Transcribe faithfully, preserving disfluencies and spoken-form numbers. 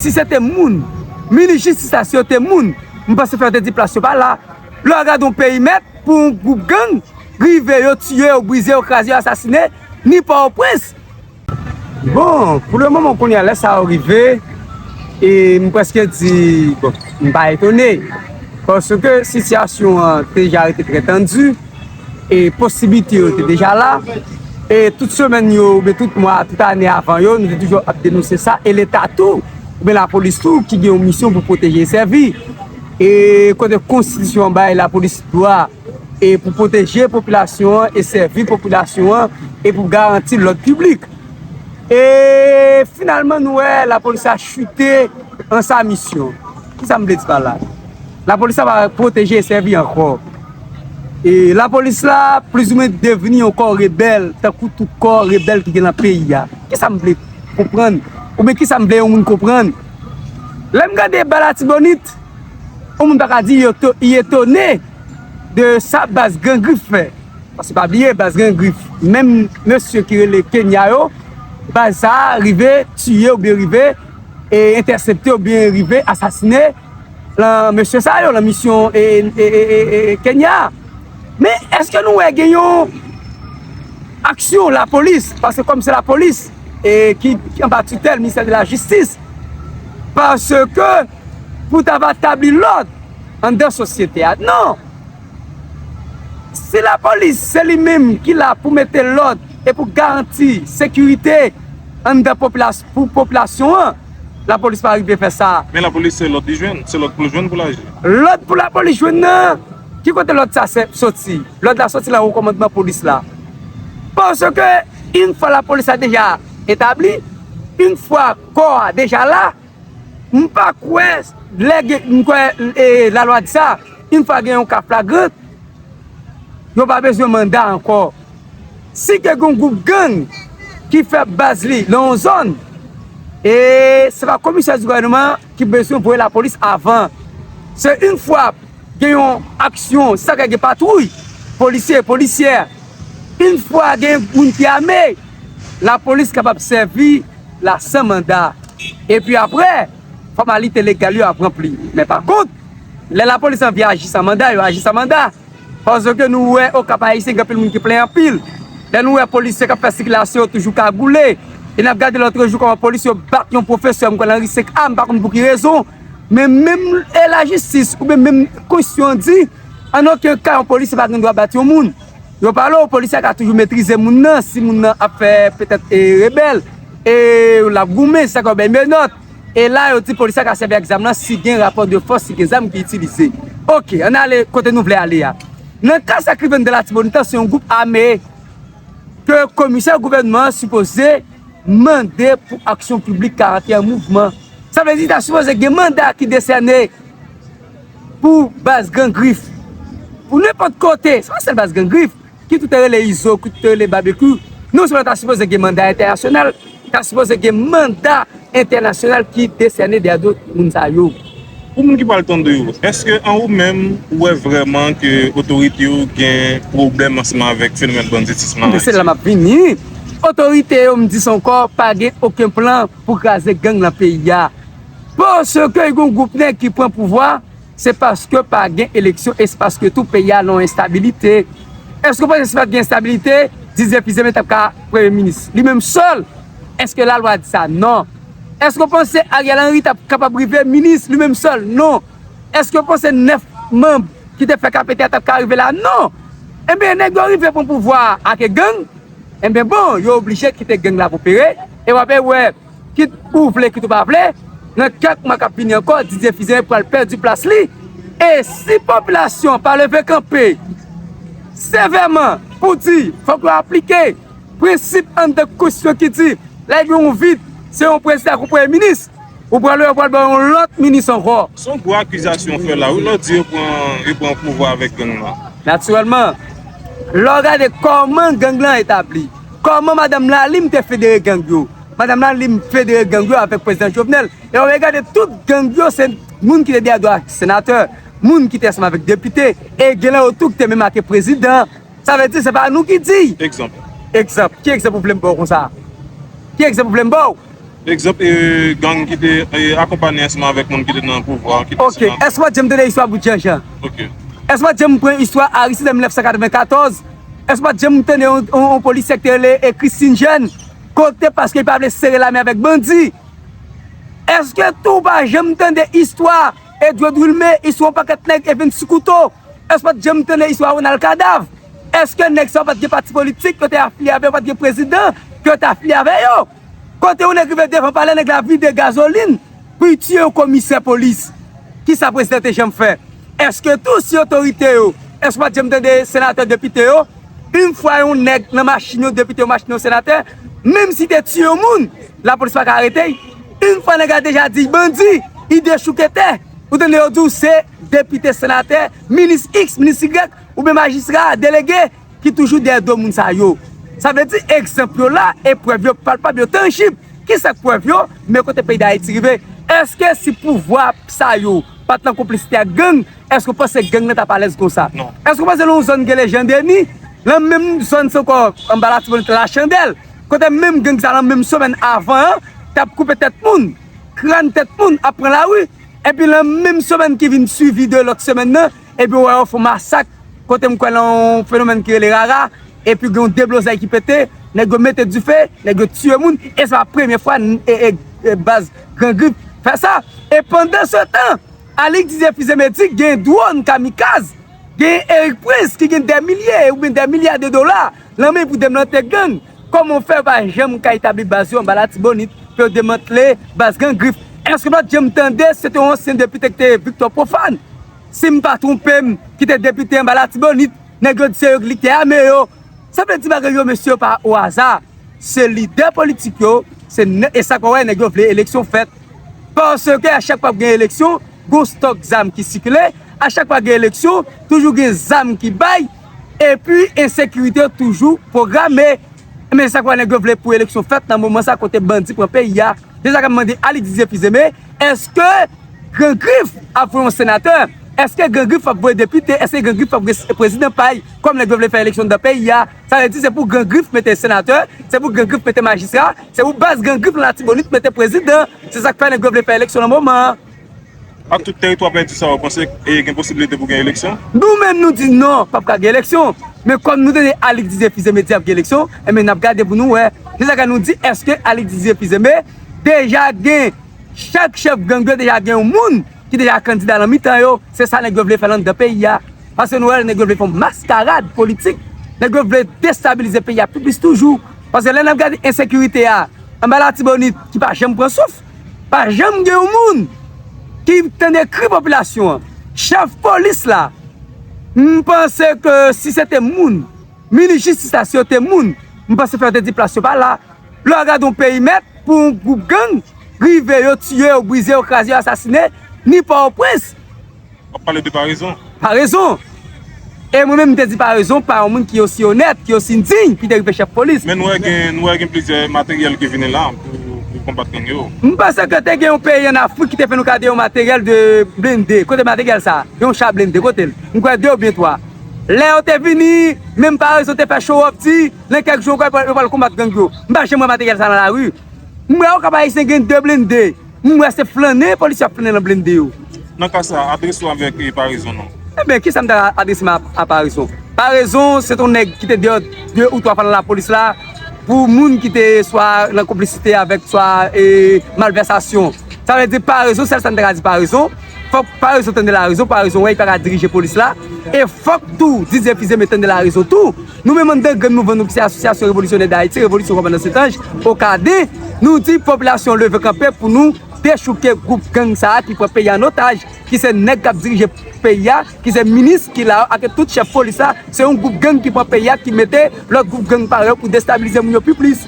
Si se te moun, minis jistis la, si yo te moun, m panse fè yo te di plas yo pa la. Lè w gade yon perimèt pou yon gwoup gang, rive yo tiye, yo brize, yo kraze, yo asasine, ni Pòtoprens. Bon, pou le moman kounye a, lè sa yo rive, e m prèske di, bon, m pa etone, paske sitiyasyon an te deja rete trè tandi, e posiblite yo te deja la, e tout semèn yo, oubyen tout mwa, tout ane avan yo, nou te toujou ap denonse sa, e Leta tou, oubyen lapolis tou, ki gen yon misyon pou pwoteje e sèvi. E kote konstitisyon an bay lapolis dwa e pou pwoteje popilasyon an e sèvi popilasyon an e pou garanti lòd piblik. E finalman, nou wè lapolis la chite an sa misyon. Kisa m vle di pa la? Lapolis la pa pwoteje e sèvi ankò. E lapolis la plizoumwen devni yon kò rebèl, tankou tout kò rebèl ki gen nan peyi a. Kisa m vle konprann? Oubyen kisa m vle yon moun konprann? Lè m gade ba Latibonit, yon moun pa ka di li eto- li etone de sa baz Gran Grif fè. Paske pa bliye, baz Gran Grif, menm mesye ki rele Kenya yo, baz sa a rive tiye oubyen rive e entèsepte oubyen rive asasine lan mesye sa yo, lan misyon e, e, e, e, e Kenya. Men èske nou wè gen yon aksyon lapolis, paske kòm se lapolis e ki, ki anba titèl ministè de la jistis, paske pou ta va tabli lòd anndan sosyete a. Non! Si lapolis se li menm ki la pou mete lòd e pou garanti sekirite anndan popilas- pou popilasyon an, lapolis pa rive fè sa. Men lapolis se lòd li jwenn, se lòd pou l jwenn pou l aji. Lòd pou lapolis jwenn nan, ki kote lòd sa se- soti? Lòd la soti lan wo kòmandman polis la. Paske yon fwa lapolis la deja etabli, yon fwa kò a deja la, m pa kwè, lè gen- m kwè e, lalwa di sa, yon fwa gen yon ka flagrant, yo pa bezwen manda ankò. Si gen yon gwoup gang ki fè baz li lan yon zòn, e se pa komisè di gouvènman ki bezwen voye lapolis avan. Se yon fwa gen yon aksyon, sa ka gen patwouy, polisye, polisyè, yon fwa gen moun ki ame, lapolis kapab sèvi la san manda. Epi apre, fòmalite legal yo ap ranpli. Men pa kont, lè lapolis anvi aji san manda, yo aji san manda. Paske nou wè Okap Ayisyen gen anpil moun ki plenyen anpil. Lè nou wè polisye k ap fè sikilasyon yo toujou kagoule. E n ap gade lòtrejou kòman polis yo bat yon pwofesè, m kwè nan ri senk A, m pa konn pou ki rezon. Men menm e lajistis oubyen menm konstitisyon an di, an okenn ka yon polisye pa gen dwa bat yon moun. Yo pale w, polisye a ka toujou metrize moun nan, si moun nan ap fè petèt e rebèl, e l ap goumen, sa k ap bay menòt. E la, yo di polisye a ka sèvi ak zam nan si gen rapò de fòs, si gen zam ki itilize. Oke, ann ale kote nou vle ale a. Nan ka sa k rive anndan Latibonit lan, se yon gwoup ame ke komisè gouvènman an sipoze mande pou aksyon piblik karante an mouvman. Sa vle di, ta sipoze gen manda ki desène pou baz Gran Grif. Pou nenpòt kote, se pa sèl baz Gran Grif, ki tou te rele Izo, ki tou te rele Babekyou. Non sèlman ta sipoze gen manda entènasyonal, ta sipoze gen manda entènasyonal ki desène dèyè do moun sa yo. Pou moun ki pral tande yo, èske an ou menm, ou wè vrèman ke otorite yo gen pwoblèm ansanm avèk fenomèn banditism lan an Ayiti? Se la m ap vini. Otorite yo, m di sa ankò, pa gen okenn plan pou kraze gang nan peyi a. Paske gen yon gwoup nèg ki pran pouvwa, se paske pa gen eleksyon e se paske tou peyi a nan yon enstabilite. Èske w panse si pa t gen enstabilite, Didier Fils-Aimé t ap ka premye minis li menm sèl? Èske lalwa di sa? Non. Èske w panse Ariel Henry t ap kapab rive minis li menm sèl? Non. Èske w panse nèf manm ki te fè K P T a t ap ka rive la? Non. Ebyen, nèg yo rive pran pouvwa a ak gang. Ebyen, bon, yo oblije kite gang la opere. E w ap wè, kit ou vle, kit ou pa vle, nan kèk mwa k ap vini ankò, Didier Fils-Aimé pral pèdi plas li. E si popilasyon an pa leve kanpe sevèman pou di fòk yo aplike prensip anndan konstitisyon ki di lè gen yon vid, se yon prezidan ak yon premye minis, ou pral wè yo pral ba yon lòt minis ankò. Se yon gwo akizasyon w fè la, wi, lè w di yo pran, yo pran pouvwa avèk gang lan. Natirèlman, lè w gade kòman gang lan etabli, kòman madanm Lalim te federe gang yo, madanm Lalim federe gang yo avèk prezidan Jovenel. E w gade tout gang yo, se moun ki te dèyè do ak senatè, moun ki te ansanm avèk depite, e gen nan yo tou ki te menm ak prezidan. Sa vle di, se pa nou ki di. Egzanp. Egzanp. Ki egzanp ou vle m ba w konsa? Ki egzanp ou vle m ba w? Egzanp, e, gang ki te, e, akonpanye ansanm avèk moun ki te nan pouvwa, ki te Ok, senatè. Èske w pa t janm tande istwa bout Janjan? Ok. Èske w pa t janm pran istwa Aristide an mil nèf san katrevenkatòz? Èske w pa t janm tande yon, yon, yon polisyè ki te rele, e, Christine Jeune? Kote paske li pa vle sere lame avèk bandi? Èske tou w pa janm tande istwa Edward Wilmé, istwa yon pakèt nèg Evens Sous Couteau? Èske w pa t janm tande istwa Ronald Cadavre? Èske nèg sa yo pa t gen pati politik, yo te afilye avè yo, pa t gen prezidan, ke yo te afilye avè yo? Kote yon nèg rive devan palè, nèg la vide gazolin pou l tiye yon komisè polis. Kisa prezidan te janm fè? Èske tou si otorite yo, èske w pa t janm tande senatè, depite yo, yon fwa yon nèg nan machin yo, depite yo, machin yo, senatè, menm si te tiye yon moun, lapolis pa ka arete l. Yon fwa nèg la deja di l bandi, li dechouke tè, ou tande yo di w se depite, senatè, minis X, minis Y, oubyen majistra, delege, ki toujou dèyè do moun sa yo. Sa vle di egzanp yo la, e prèv yo palpab, yo tanjib. Kisa k prèv yo? Men kote peyi Dayiti rive. Èske si pouvwa sa yo pa t nan konplisite ak gang, èske w panse gang nan t ap alèz konsa? Non. Èske w panse nan yon zòn gen Lejan Deni, nan menm zòn sa ankò, anba Latibonit, Lachandèl, kote menm gang sa nan menm semèn avan an, t ap koupe tèt moun, kràn tèt moun, ap pran lari, epi nan menm semèn ki vin swivi de lòt semèn nan, epi w wè yo fè yon masak, kote m kwè nan yon fenomèn ki rele rara, epi gen yon deblozay ki pete, nèg yo mete dife, nèg yo tiye moun, e se pa premye fwa n-, e, e, e baz Gran Grif fè sa. E pandan se tan, Alix Didier Fils-Aimé di gen dwòn kamikaz, gen Eric Prince ki gen dè milye oubyen dè milya de dola nan men pou demante gang. Kòman w fè yo pa janm ka etabli baz yo anba Latibonit pou yo demantle baz Gran Grif? Èske w pa t janm tande se te yon ansyen depite ki te Victor Prophane, si m pa twonpe m, ki te depite anba Latibonit, nèg yo di se yo ki te ame yo. Sa vle di bagay yo, mesye, yo pa o aza. Se lidè politik yo, se nè-, e sa k fè w wè nèg yo vle eleksyon fèt. Paske a chak fwa ap gen eleksyon, gon stòk zam ki sikile, a chak fwa gen eleksyon, toujou gen zam ki bay, epi ensekirite toujou pwograme. Men sa k fè nèg yo vle pou eleksyon fèt nan moman sa kote bandi pran peyi a. Se sa k ap mande Alix Didier Fils-Aimé, èske Gran Grif ap voye yon senatè? Èske Gran Grif ap voye depite? Èske Gran Grif ap voye prezidan pa l? Kòm nèg yo vle fè eleksyon nan peyi a, sa vle di se pou Gran Grif mete senatè, se pou Gran Grif mete majistra, se pou baz Gran Grif nan Latibonit mete prezidan. Se sa k fè nèg yo vle fè eleksyon nan moman an. Ak tout tèritwa pèdi sa, w panse, e, gen posiblite pou gen eleksyon? Nou menm, nou di non, p ap ka gen eleksyon. Men kòm nou tande Alix Didier Fils-Aimé di ap gen eleksyon, enben, n ap gade pou nou wè. Se sa k fè nou di, èske Alix Didier Fils-Aimé deja gen, chak chèf gang yo deja gen yon moun ki deja kandida nan mitan yo? Se sa nèg yo vle fè nan anndan peyi a. Paske nou wè nèg yo vle fè yon maskarad politik. Nèg yo vle destabilize peyi a pi plis toujou. Paske lè n ap gade ensekirite a anba Latibonit ki pa janm pran souf, pa janm gen yon moun ki tande kri popilasyon an. Chèf polis la, m panse ke si se te moun, minis jistis la, si yo te moun, m panse fè yo te di plas yo pa la. Lè w gade yon perimèt pou yon gwoup gang rive, yo tiye, yo brize, yo kraze, yo asasine, ni Pòtoprens. W ap pale de parezon. Parezon. E mwen menm, m te di parezon pa yon moun ki osi onèt, ki osi diy, ki te rive chèf polis. Men nou wè gen, nou wè gen plizyè materyèl ki vini la pou, pou konbat gang yo. M panse ke te gen yon peyi ann Afrik ki te fè nou kado yon materyèl de blende. Kote materyèl sa? Yon cha blende, kote l? M kwè de oubyen twa. Lè yo te vini, menm parezon te fè show up, di, nan kèk jou ankò, yo pral, yo pral konbat gang yo. M pa janm wè materyèl sa nan lari. M wè Okap Ayisyen gen de blende. M wè se flannen polisye ap flannen nan blende yo. Nan ka sa, adrese w avèk, e, parezon non. Ebyen, kisa m ta adrese m a, a parezon? Parezon, se t on nèg ki te deyò de ou twa fwa nan lapolis la, pou moun ki te swa nan konplisite avèk swa, e, malvèsasyon. Sa vle di parezon, sèl sa m ta ka di parezon, fòk parezon tande larezon, parezon wè li pa ka dirije polis la. E fòk tou, Didier Fils-Aimé tande larezon tou. Nou menm anndan grenn mouvman nou ki se Asosyasyon Revolisyonè Dayiti, Revolisyon Kòmandan Sentanj, Ocaden, nou di popilasyon leve kanpe pou nou dechouke gwoup gang sa a ki pran peyi a an otaj, ki se nèg k ap dirije peyi a, ki se minis ki la yo, ak tout chèf polis la, se yon gwoup gang ki pran peyi a, ki mete lòt gwoup gang parèy yo pou destabilize moun yo pi plis.